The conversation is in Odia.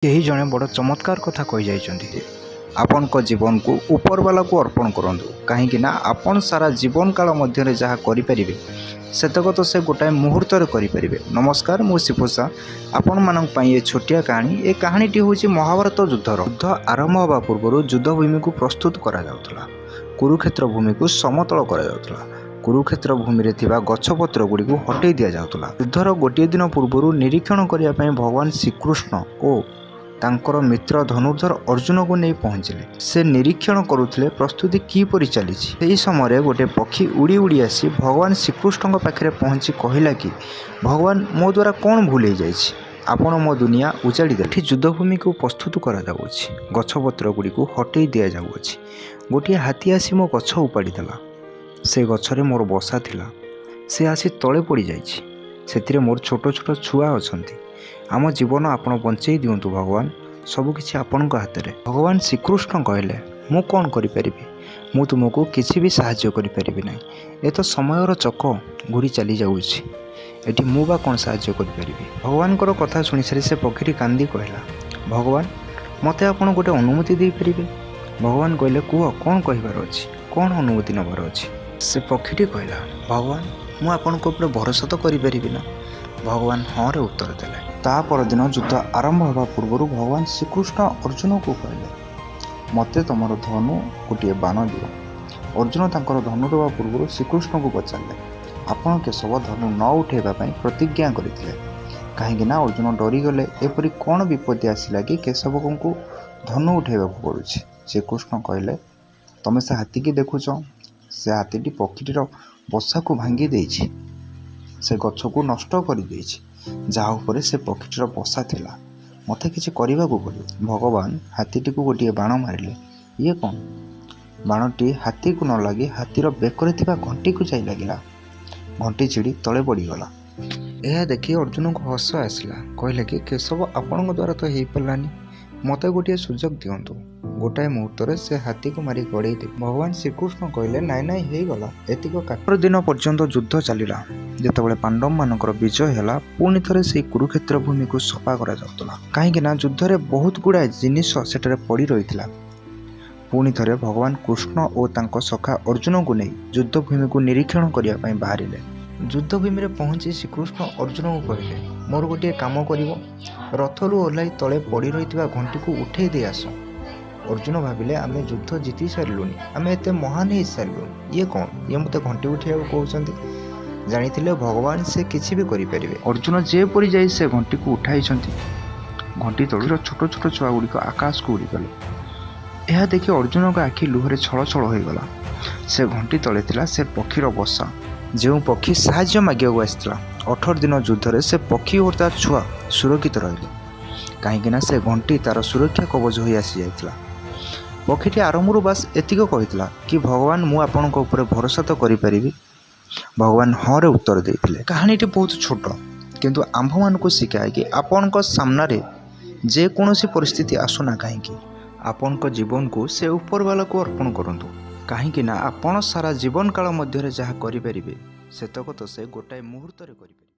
କେହି ଜଣେ ବଡ଼ ଚମତ୍କାର କଥା କହିଯାଇଛନ୍ତି। ଆପଣଙ୍କ ଜୀବନକୁ ଉପରବାଲାକୁ ଅର୍ପଣ କରନ୍ତୁ, କାହିଁକି ନା ଆପଣ ସାରା ଜୀବନ କାଳ ମଧ୍ୟରେ ଯାହା କରିପାରିବେ, ସେତକ ତ ସେ ଗୋଟାଏ ମୁହୂର୍ତ୍ତରେ କରିପାରିବେ। ନମସ୍କାର, ମୁଁ ଶିବୁସା, ଆପଣମାନଙ୍କ ପାଇଁ ଏ ଛୋଟିଆ କାହାଣୀ। ଏ କାହାଣୀଟି ହେଉଛି ମହାଭାରତ ଯୁଦ୍ଧର। ଯୁଦ୍ଧ ଆରମ୍ଭ ହେବା ପୂର୍ବରୁ ଯୁଦ୍ଧଭୂମିକୁ ପ୍ରସ୍ତୁତ କରାଯାଉଥିଲା। କୁରୁକ୍ଷେତ୍ର ଭୂମିକୁ ସମତଳ କରାଯାଉଥିଲା। କୁରୁକ୍ଷେତ୍ର ଭୂମିରେ ଥିବା ଗଛପତ୍ର ଗୁଡ଼ିକୁ ହଟେଇ ଦିଆଯାଉଥିଲା। ଯୁଦ୍ଧର ଗୋଟିଏ ଦିନ ପୂର୍ବରୁ ନିରୀକ୍ଷଣ କରିବା ପାଇଁ ଭଗବାନ ଶ୍ରୀକୃଷ୍ଣ ଓ ତାଙ୍କର ମିତ୍ର ଧନୁର୍ଦ୍ଧର ଅର୍ଜୁନକୁ ନେଇ ପହଞ୍ଚିଲେ। ସେ ନିରୀକ୍ଷଣ କରୁଥିଲେ ପ୍ରସ୍ତୁତି କିପରି ଚାଲିଛି। ସେହି ସମୟରେ ଗୋଟିଏ ପକ୍ଷୀ ଉଡ଼ି ଉଡ଼ି ଆସି ଭଗବାନ ଶ୍ରୀକୃଷ୍ଣଙ୍କ ପାଖରେ ପହଞ୍ଚି କହିଲା କି, ଭଗବାନ, ମୋ ଦ୍ୱାରା କ'ଣ ଭୁଲ ହେଇଯାଇଛି, ଆପଣ ମୋ ଦୁନିଆ ଉଜାଡ଼ି ଦେଲେ? ଏଠି ଯୁଦ୍ଧଭୂମିକୁ ପ୍ରସ୍ତୁତ କରାଯାଉଅଛି, ଗଛପତ୍ର ଗୁଡ଼ିକୁ ହଟେଇ ଦିଆଯାଉଅଛି। ଗୋଟିଏ ହାତୀ ଆସି ମୋ ଗଛ ଉପାଡ଼ି ଦେଲା। ସେ ଗଛରେ ମୋର ବସା ଥିଲା। ସେ ଆସି ତଳେ ପଡ଼ିଯାଇଛି। ସେଥିରେ ମୋର ଛୋଟ ଛୋଟ ଛୁଆ ଅଛନ୍ତି। ଆମ ଜୀବନ ଆପଣ ବଞ୍ଚେଇ ଦିଅନ୍ତୁ ଭଗବାନ, ସବୁକିଛି ଆପଣଙ୍କ ହାତରେ। ଭଗବାନ ଶ୍ରୀକୃଷ୍ଣ କହିଲେ, ମୁଁ କ'ଣ କରିପାରିବି? ମୁଁ ତୁମକୁ କିଛି ବି ସାହାଯ୍ୟ କରିପାରିବି ନାହିଁ। ଏ ତ ସମୟର ଚକ ଘୁରି ଚାଲି ଯାଉଛି। ଏଠି ମୁଁ ବା କ'ଣ ସାହାଯ୍ୟ କରିପାରିବି? ଭଗବାନଙ୍କର କଥା ଶୁଣିସାରି ସେ ପକ୍ଷୀଟି କାନ୍ଦି କହିଲା, ଭଗବାନ, ମୋତେ ଆପଣ ଗୋଟେ ଅନୁମତି ଦେଇପାରିବେ? ଭଗବାନ କହିଲେ, କୁହ, କ'ଣ କହିବାର ଅଛି? କ'ଣ ଅନୁମତି ନେବାର ଅଛି? ସେ ପକ୍ଷୀଟି କହିଲା, ଭଗବାନ, ମୁଁ ଆପଣଙ୍କ ଉପରେ ଭରସା ତ କରିପାରିବି ନା? ଭଗବାନ ହଁରେ ଉତ୍ତର ଦେଲେ। ତା ପରଦିନ ଯୁଦ୍ଧ ଆରମ୍ଭ ହେବା ପୂର୍ବରୁ ଭଗବାନ ଶ୍ରୀକୃଷ୍ଣ ଅର୍ଜୁନକୁ କହିଲେ, ମୋତେ ତୁମର ଧନୁ ଗୋଟିଏ ବାଣ ଦିଅ। ଅର୍ଜୁନ ତାଙ୍କର ଧନୁ ଦେବା ପୂର୍ବରୁ ଶ୍ରୀକୃଷ୍ଣଙ୍କୁ ପଚାରିଲେ, ଆପଣ କେଶବ ଧନୁ ନ ଉଠାଇବା ପାଇଁ ପ୍ରତିଜ୍ଞା କରିଥିଲେ। କାହିଁକି ନା ଅର୍ଜୁନ ଡରିଗଲେ, ଏପରି କ'ଣ ବିପତ୍ତି ଆସିଲା କି କେଶବଙ୍କୁ ଧନୁ ଉଠାଇବାକୁ ପଡ଼ୁଛି? ଶ୍ରୀକୃଷ୍ଣ କହିଲେ, ତମେ ସେ ହାତୀକି ଦେଖୁଛ? ସେ ହାତୀଟି ପକ୍ଷୀଟିର ବସାକୁ ଭାଙ୍ଗି ଦେଇଛି। ସେ ଗଛକୁ ନଷ୍ଟ କରିଦେଇଛି, ଯାହା ଉପରେ ସେ ପକ୍ଷୀଟିର ବସା ଥିଲା। ମୋତେ କିଛି କରିବାକୁ ପଡ଼ିବ। ଭଗବାନ ହାତୀଟିକୁ ଗୋଟିଏ ବାଣ ମାରିଲେ। ଇଏ କ'ଣ? ବାଣଟି ହାତୀକୁ ନ ଲାଗି ହାତୀର ବେକରେ ଥିବା ଘଣ୍ଟିକୁ ଯାଇ ଲାଗିଲା। ଘଣ୍ଟି ଛିଡ଼ି ତଳେ ପଡ଼ିଗଲା। ଏହା ଦେଖି ଅର୍ଜୁନଙ୍କୁ ହସ ଆସିଲା। କହିଲେ କି, କେଶବ, ଆପଣଙ୍କ ଦ୍ୱାରା ତ ହେଇପାରିଲାନି, ମୋତେ ଗୋଟିଏ ସୁଯୋଗ ଦିଅନ୍ତୁ। ଗୋଟାଏ ମୁହୂର୍ତ୍ତରେ ସେ ହାତୀକୁ ମାରି ଗଡ଼େଇ ଦେବି। ଭଗବାନ ଶ୍ରୀକୃଷ୍ଣ କହିଲେ, ନାଇଁ ନାଇଁ, ହେଇଗଲା, ଏତିକ କାଫି। ଦିନ ପର୍ଯ୍ୟନ୍ତ ଯୁଦ୍ଧ ଚାଲିଲା। ଯେତେବେଳେ ପାଣ୍ଡବମାନଙ୍କର ବିଜୟ ହେଲା, ପୁଣି ଥରେ ସେଇ କୁରୁକ୍ଷେତ୍ର ଭୂମିକୁ ସଫା କରାଯାଉଥିଲା, କାହିଁକି ନା ଯୁଦ୍ଧରେ ବହୁତ ଗୁଡ଼ାଏ ଜିନିଷ ସେଠାରେ ପଡ଼ି ରହିଥିଲା। ପୁଣି ଥରେ ଭଗବାନ କୃଷ୍ଣ ଓ ତାଙ୍କ ସଖା ଅର୍ଜୁନଙ୍କୁ ନେଇ ଯୁଦ୍ଧଭୂମିକୁ ନିରୀକ୍ଷଣ କରିବା ପାଇଁ ବାହାରିଲେ। ଯୁଦ୍ଧଭୂମିରେ ପହଞ୍ଚି ଶ୍ରୀକୃଷ୍ଣ ଅର୍ଜୁନଙ୍କୁ କହିଲେ, ମୋର ଗୋଟିଏ କାମ କରିବ? ରଥରୁ ଓହ୍ଲାଇ ତଳେ ପଡ଼ି ରହିଥିବା ଘଣ୍ଟିକୁ ଉଠେଇ ଦେଇ ଆସ। ଅର୍ଜୁନ ଭାବିଲେ, ଆମେ ଯୁଦ୍ଧ ଜିତି ସାରିଲୁଣି, ଆମେ ଏତେ ମହାନ ହେଇସାରିଲୁଣି, ଇଏ କ'ଣ, ଇଏ ମୋତେ ଘଣ୍ଟି ଉଠେଇବାକୁ କହୁଛନ୍ତି? ଜାଣିଥିଲେ ଭଗବାନ ସେ କିଛି ବି କରିପାରିବେ। ଅର୍ଜୁନ ଯେପରି ଯାଇ ସେ ଘଣ୍ଟିକୁ ଉଠାଇଛନ୍ତି, ଘଣ୍ଟି ତଳର ଛୋଟ ଛୋଟ ଛୁଆ ଗୁଡ଼ିକ ଆକାଶକୁ ଉଡ଼ିଗଲେ। ଏହା ଦେଖି ଅର୍ଜୁନଙ୍କ ଆଖି ଲୁହରେ ଛଳ ଛଳ ହୋଇଗଲା। ସେ ଘଣ୍ଟି ତଳେ ଥିଲା ସେ ପକ୍ଷୀର ବସା, ଯେଉଁ ପକ୍ଷୀ ସାହାଯ୍ୟ ମାଗିବାକୁ ଆସିଥିଲା। 18 ଦିନ ଯୁଦ୍ଧରେ ସେ ପକ୍ଷୀ ଓ ତାର ଛୁଆ ସୁରକ୍ଷିତ ରହିଲେ, କାହିଁକିନା ସେ ଘଣ୍ଟି ତାର ସୁରକ୍ଷା କବଚ ହୋଇ ଆସିଯାଇଥିଲା। ପକ୍ଷୀଟି ଆରମ୍ଭରୁ ବାସ୍ ଏତିକ କହିଥିଲା କି, ଭଗବାନ, ମୁଁ ଆପଣଙ୍କ ଉପରେ ଭରସା ତ କରିପାରିବି? ଭଗବାନ ହଁରେ ଉତ୍ତର ଦେଇଥିଲେ। କାହାଣୀଟି ବହୁତ ଛୋଟ, କିନ୍ତୁ ଆମ୍ଭମାନଙ୍କୁ ଶିଖାଏ କି ଆପଣଙ୍କ ସାମ୍ନାରେ ଯେକୌଣସି ପରିସ୍ଥିତି ଆସୁନା କାହିଁକି, ଆପଣଙ୍କ ଜୀବନକୁ ସେ ଉପରବାଲାକୁ ଅର୍ପଣ କରନ୍ତୁ, କାହିଁକି ନା ଆପଣ ସାରା ଜୀବନ କାଳ ମଧ୍ୟରେ ଯାହା କରିପାରିବେ, ସେତକ ତ ସେ ଗୋଟାଏ ମୁହୂର୍ତ୍ତରେ କରିପାରିବେ।